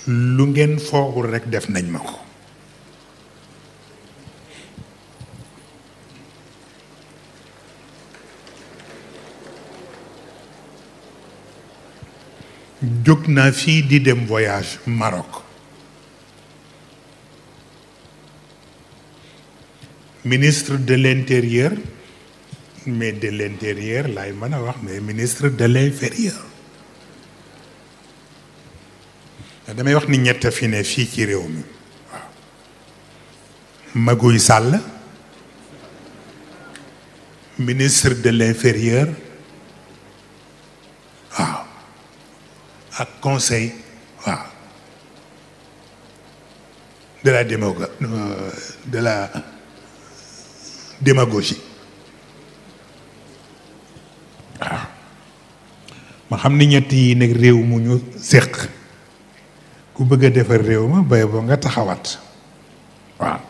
lu ngeen foogul rekk def nañ ma ko. jóg naa fii di dem voyage Maroc. Ministre de l'Intérieur, mais de l'Intérieur laay mën a wax, mais ministre de l'Inférieur. damay wax ni ñett fi ne fii ci réew mi waaw. Maguy Sall, ministre de l'Inférieur, waaw, ak conseil, waaw, de la démagogie waaw. ma xam ni ñett yi nag réew mu ñu séq ku bëgg a defar réew ma bay boo nga taxawaat waaw.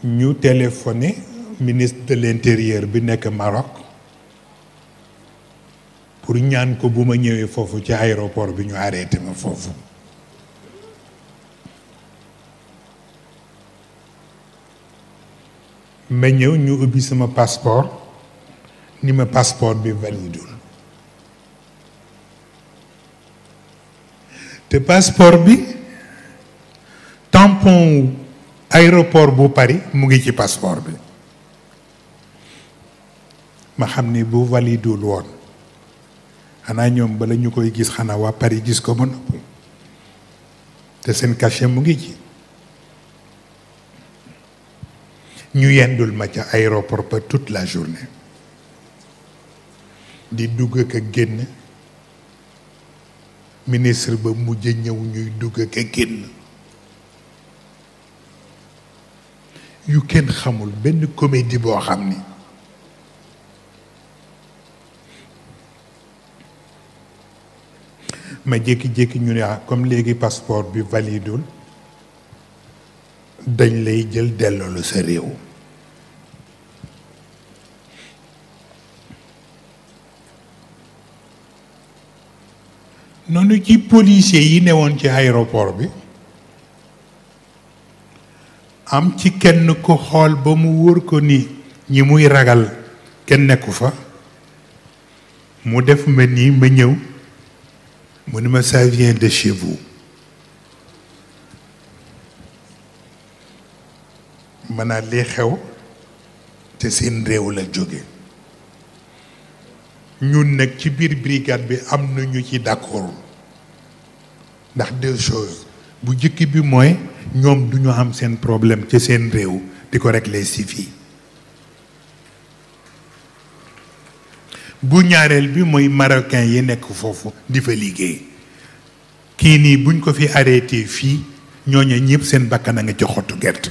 ñu téléphoné ministre de l'Intérieur bi nekk Maroc pour ñaan ko bu ma ñëwee foofu ci aéroport bi ñu arrêté ma foofu. ma ñëw ñu ubbi sama passeport ni ma passeport bi validul te passeport bi tampon aéroport bu Paris mu ngi ci passeport bi. ma xam ni bu validul woon xanaa ñoom bala ñu koy gis xanaa waa Paris gis ko ba noppi te seen cachet mu ngi ci. ñu yendul ma ca aéroport ba toute la journée di dugg ak a génn. ministre ba mujj ñëw ñuy dugg ak a génn yu kenn xamul, benn comédie boo xam ni ma jékki-jékki ñu ne comme léegi passeport bi validul dañ lay jël delloolu sa réew. noonu ci policiers yi newoon ci aéroport bi am ci kenn ko xool ba mu wóor ko ni ñi muy ragal kenn nekku fa mu def ma nii ma ñëw mu ni ma ça vient de chez vous. maanaam lii xew te seen réew la jóge. ñun nag ci biir brigade bi am na ñu ci d'accord ndax deux choses bu jëkk bi mooy ñoom du ñu am seen problème ci seen réew di ko régler si fii. bu ñaareel bi mooy marocain yi nekk foofu di fa liggéey kii nii buñ ko fi arrêté fii ñooñu ñëpp seen bakkan a nga ci xottu gerte.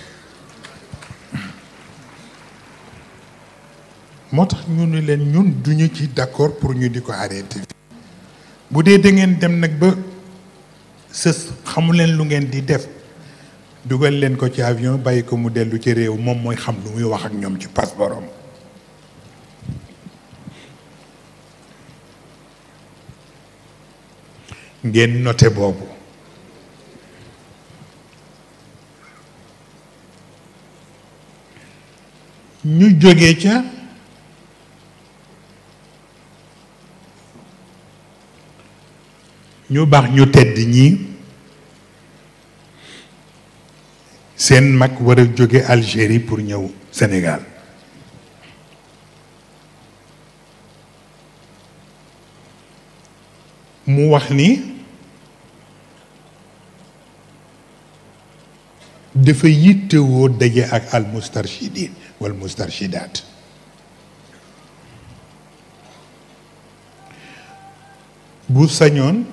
moo tax ñu ne leen ñun duñu ci d'accord pour ñu di ko arrêté. bu dee da ngeen dem nag ba sës xamu leen lu ngeen di def dugal leen ko ci avion bàyyi ko mu dellu ci réew moom mooy xam lu muy wax ak ñoom ci passeport am. ngeen noté boobu. ñu jógee ca ñu baax ñu tedd ñi seen mag war a jóge Algérie pour ñëw Sénégal. mu wax ni dafa yittewoo daje ak al mustarshidin wal mustarshidaat. bu sañoon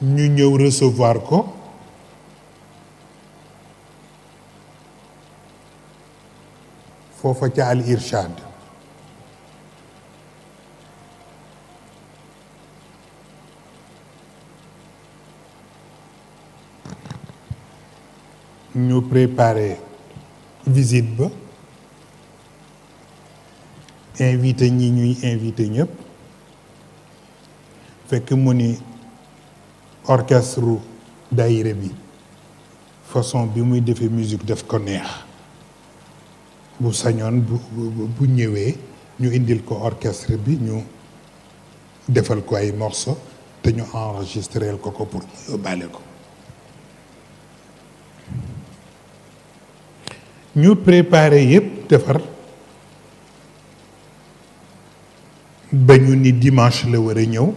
ñu ñëw recevoir ko foofa ca al irshad. ñu préparé visite ba invité ñi ñuy invité ñëpp fekk mu ni orchestre daayira bi façon bi muy defee musique daf ko neex bu sañoon bu ñëwee ñu indil ko orchestre bi ñu defal ko ay morceaux te ñu enregistreel ko pour mu yóbbaale ko ñu préparé yépp defar ba ñu ni dimanche la war a ñëw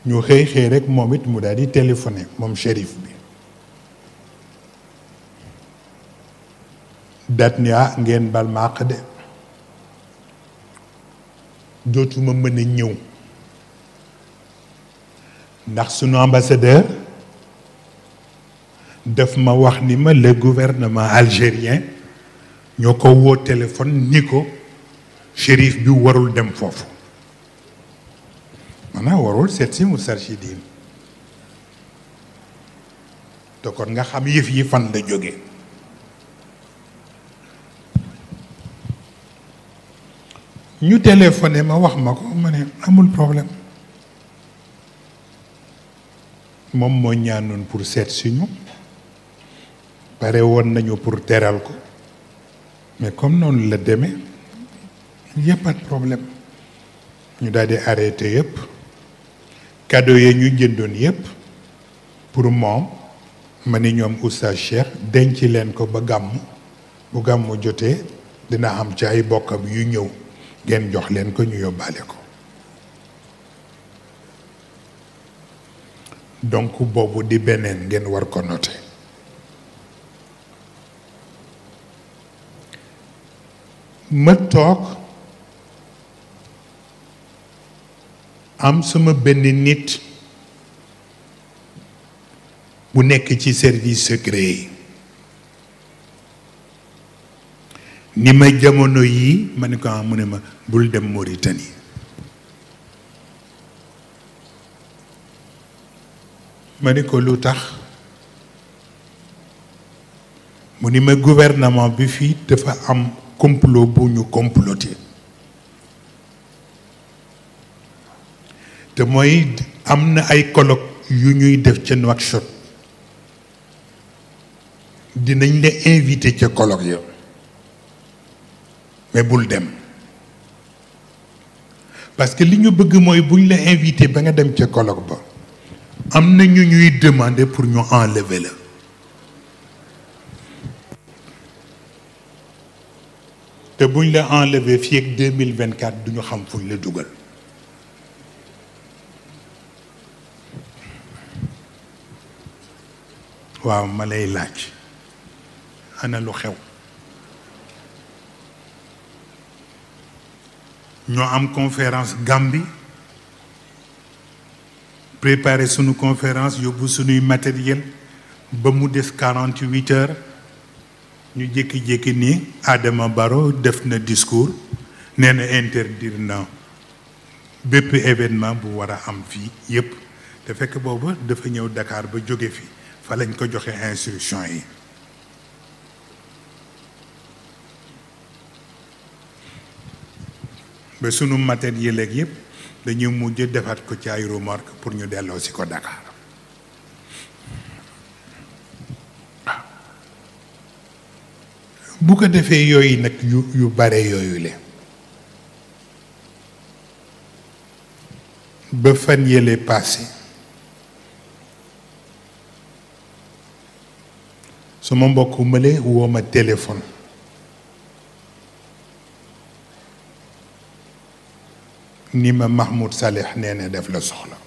ñu xëy rek moom it mu daal di téléphoné moom shérif bi dat ni ngeen bal ma àq de dootuma mën a ñëw ndax sunu ambassadeur daf ma wax ni ma le gouvernement algérien ñoo ko woo téléphone ni ko shérif bi warul dem foofu maanaam warul seet si Moustarchidine te kon nga xam yëf yi fan la jóge ñu téléphoné ma wax ma ko ma ne amul problème moom moo ñaanoon pour seet si ñu pare woon nañu pour teral ko mais comme noonu la demee yëpp pas de problème ñu daal di arrêté yëpp cadeau yi ñu jëndoon yëpp pour moom ma ni ñoom Oustaz Cheikh denc leen ko ba gàmm bu gàmm jotee dina am ci ay bokkam yu ñëw ngeen jox leen ko ñu yóbbaale ko donc boobu di beneen ngeen war ko noté ma toog am sama benn nit bu nekk ci service secret yi ni ma jamono yii ma ne ko mu ne ma bul dem Mauritanie ma ne ko lu tax mu ni ma gouvernement bi fii dafa am complot bu ñu comploté te mooy am na ay colloque yu ñuy def ca Nouakchott dinañ la invité ca colloque ya mais bul dem parce que li ñu bëgg mooy buñ la invité ba nga dem ca colloque ba am na ñu ñuy demander pour ñu enlever la te buñ la enlever fii ak 2024 duñu xam fuñ la dugal waaw ma lay laaj ana lu xew ñoo am conférence Gambie préparer sunu conférence yóbbu sunuy matériel ba mu des 48 heures ñu jékki-jékki ni Adama Barrow def na discours nee na interdire na bépp événement bu war a am fii yépp te fekk boobu dafa ñëw Dakar ba jóge fi fa lañ ko joxe instruction yi ba sunu matériel ak yépp dañuy mujj defaat ko ci ay remorque pour ñu delloo si ko Dakar bu ko defee yooyu nag yu bare yooyu le ba fan yële passé sama mbokk mële woo ma téléphone ni ma Mahmoud Saleh nee na def la soxla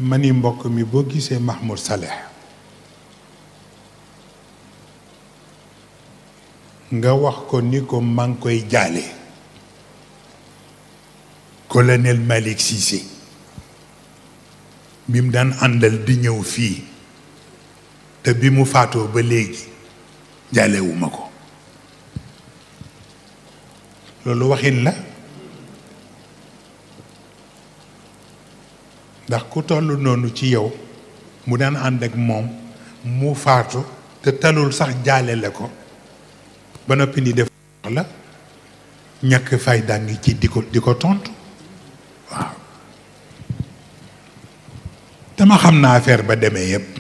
ma ni mbokk mi boo gisee Mahmoud Saleh nga wax ko ni ko maa ngi koy jaale colonel Malick Cissé bi mu daan àndal di ñëw fii te bi mu faatoo ba léegi jaalewuma ko loolu waxin la ndax ku toll noonu ci yow mu daan ànd ak moom mu faatu te talul sax jaale la ko ba noppi ni def la ñàkk fayda ngi ci di ko tontu waaw dama xam naa affaire ba demee yépp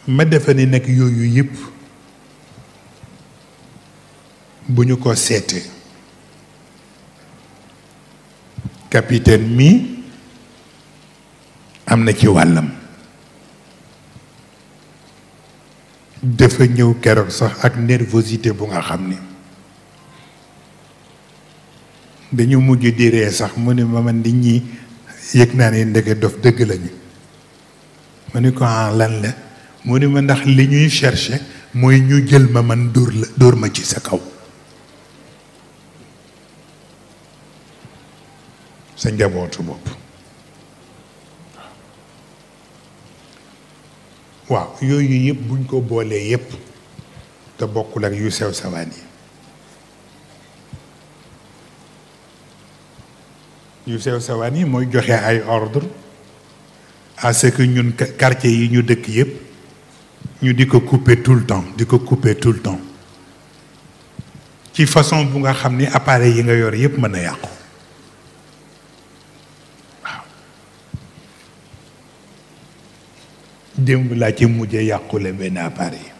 ma defe ni nag yooyu yëpp bu ñu ko seetee capitaine mi am na ci wàllam dafa ñëw keroog sax ak nervosité bu nga xam ni dañu mujj di ree sax mu ne ma man nit ñi yëg naa ne ndeke dof dëgg lañu ma ni ko lan la mu ne ma ndax li ñuy chercher mooy ñu jël ma man dóor ma ci sa kaw sa njabootu bopp waaw yooyu yëpp buñ ko boolee yëpp te bokkul ak yu sew sawaan yu sew sawaan yi mooy joxe ay ordre à ce que ñun quartier yi ñu dëkk yëpp ñu di ko couper tout le temps ci façon bu nga xam ni appareil yi nga yor yëpp mën a yàqu waaw démb laa ci mujjee yàqule benn appareil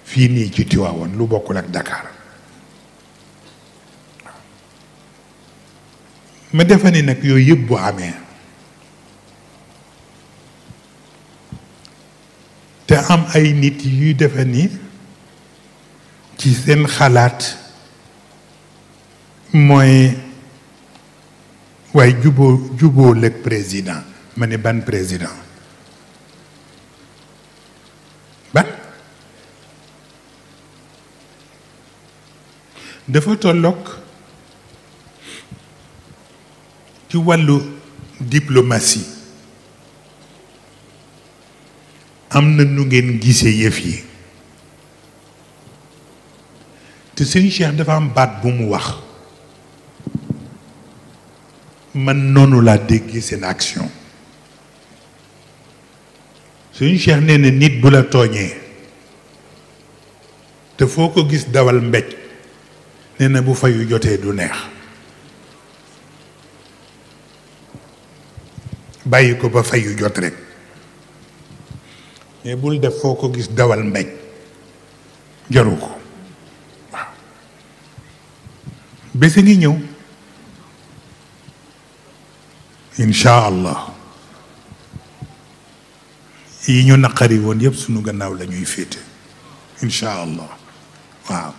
fii nii ci Tivaouane lu bokkul ak Dakar ma defe ni nag yooyu yëpp bu amee te am ay nit yuy defe ni ci seen xalaat mooy waaye juboo lëg président ma ne ban président ban dafa tolloog ci wàllu diplomatie am na nu ngeen gisee yëf yi te sëñ Cheikh dafa am baat bu mu wax man noonu laa dégg seen action sëñ Cheikh nee na nit bu la tooñee te foo ko gis dawal mbéj nee na bu fayu jotee du neex bàyyi ko ba fayu jot rek mais bul def foo ko gis dawal mbéj jaru ko waaw bés a ngi ñëw incha allah yi ñu naqari woon yëpp sunu gannaaw la ñuy féete incha allah waaw